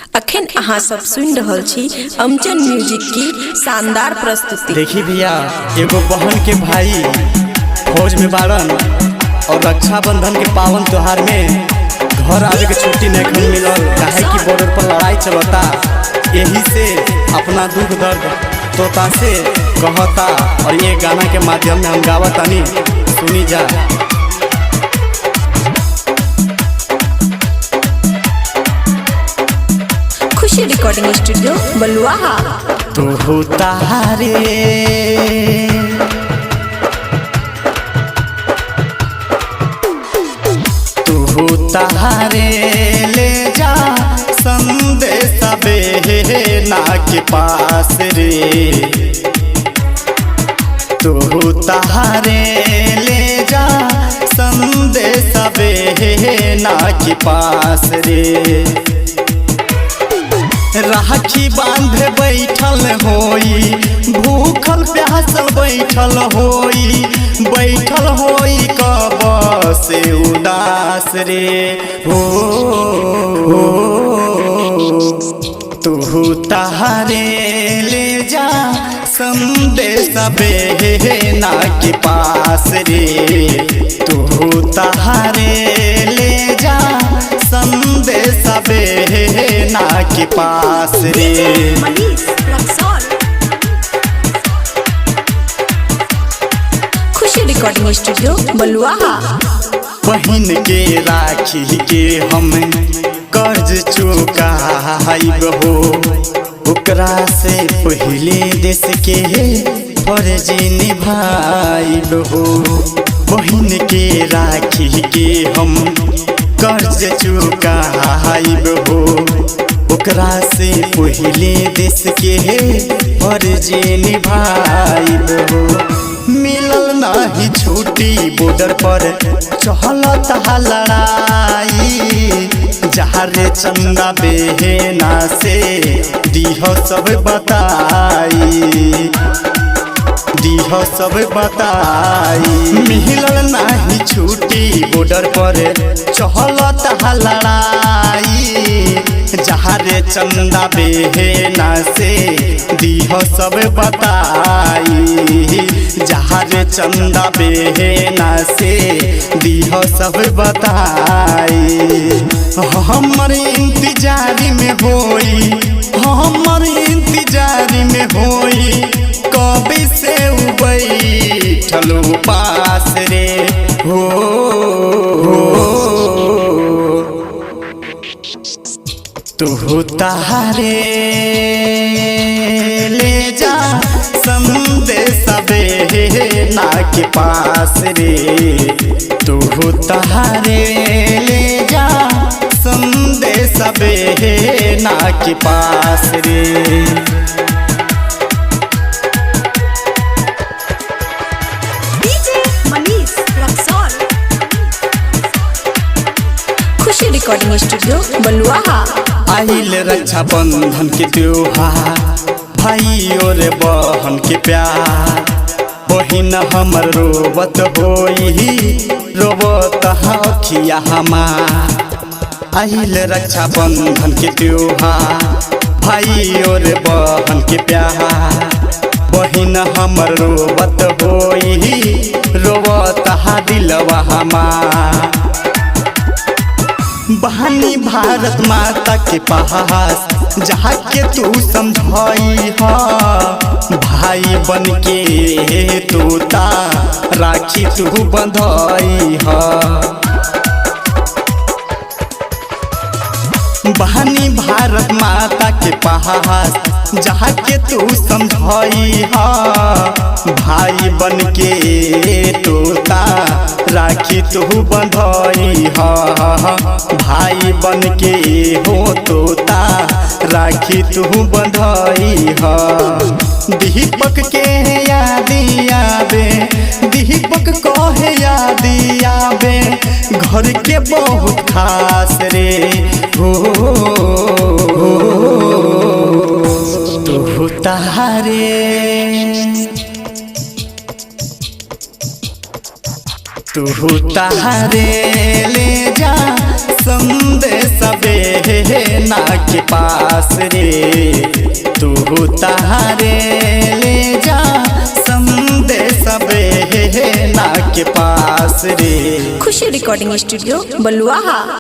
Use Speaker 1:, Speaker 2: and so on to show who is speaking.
Speaker 1: अखन अहाँ सब सुनि रहल छी अमचन म्यूजिक की शानदार प्रस्तुति।
Speaker 2: देखी भैया, एगो बहन के भाई फौज में बाड़न और रक्षाबंधन के पावन त्योहार में घर आवे के छुट्टी नहीं मिलल, काहे कि बॉर्डर पर लड़ाई चलता। यही से अपना दुख दर्द तोता से कहता और ये गाना के माध्यम में हम गावतानी, सुनी जा।
Speaker 1: खुशी रिकॉर्डिंग स्टूडियो बलुआहा।
Speaker 2: तू तारे तू तारे ले जा संदेश बेना के पास रे, तू तारे ले जा संदेश बेना के पास रे। राखी बांधे बैठल होई, भूखल प्यासल बैठल होई, बैठल होई कब से उदास रे। हो तू तारे ले जा संदेश बेना के पास रे, तू तारे ले जा संदेश बेना के पास रे।
Speaker 1: खुशी रिकॉर्डिंग स्टूडियो बलुआहा।
Speaker 2: बहन के राखी के हम कर्ज चुकाइब हो, ओकरा से पहले देश के फर्ज निभाइब हो। बहन के राखी के हम कर्ज चुकाइब हो, ओकरा से पहले देश के फर्ज निभाइब हो। मिलल नाही छुट्टी बॉर्डर पर चलता लड़ाई, जहाँ रे चंदा बेहना से दीह सब बताई, दीह सब बताई। मिलल नाही छुट्टी बॉर्डर पर चलता लड़ाई, जहाँ रे चंदा बेहना से दीह सब बताई, जहाँ रे चंदा बेहना से दीह सब बताई। हमर इंतजार में होई, हमर इंतजार में होई, कभी से बैठल पास रे। हो तू तारे ले जा संदेश बेना के पास रे, तू तारे ले जा संदेश बेना के पास रे।
Speaker 1: खुशी रिकॉर्डिंग स्टूडियो बलुआहा।
Speaker 2: आइल रक्षाबंधन के त्योहार, भाई और बहन के प्यार, बहिन हमर रोवत होई, रोवत अखिया हमार। आइल रक्षाबंधन के त्योहार, भाई और बहन के प्यार, बहिन हमर रोवत होई, रोवत दिलवा हमार। बहनी भारत माता के पास जहाँ के तू समझाई हा, भाई बन के तोता राखी तू बंधाई हा। बहनी भारत माता के पास जहाँ के तू समझाई हा, भाई बन के तोता राखी तू बंधाई हा, भाई बन के हो तोता राखी तू बंधाई हा। दीपक के याद आवे, दीपक कहे याद आवे, घर के बहुत खास रे। हो तू तारे तू तारे ले जा संदेश बहना के पास रे। तू तारे ले जा संदेश बहना के पास रे।
Speaker 1: खुशी रिकॉर्डिंग स्टूडियो बलुआहा।